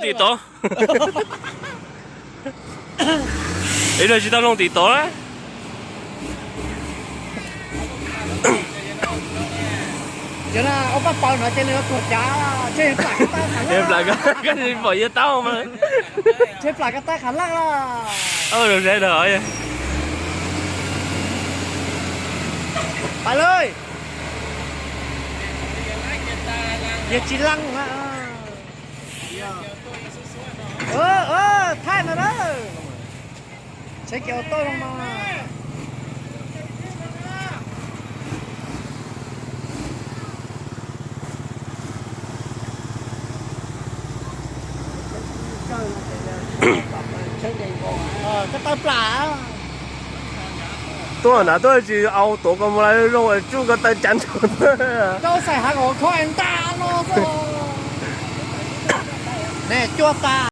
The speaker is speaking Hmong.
Tim tod. Ib los tsis tau loo tim tod na. Yog na, ua paj paws no ces nws yuav tuag cav, tseg plam kab taub qhav laj. Plam kab taub mas. Tseg plam kab taub qhav laj los. Ua rau sawv daws. Pais lawm. Yog tsis leej na. Thaij no na. Tsheb kiag auto zoo no. Koj tawb plam. Tuaj nrad tuaj tsis au tuav koj mus lawm zoo tsuj koj taw cav ntsuag. Rau xaim hav kom kho es nta no xwb. Ne cuaj tas.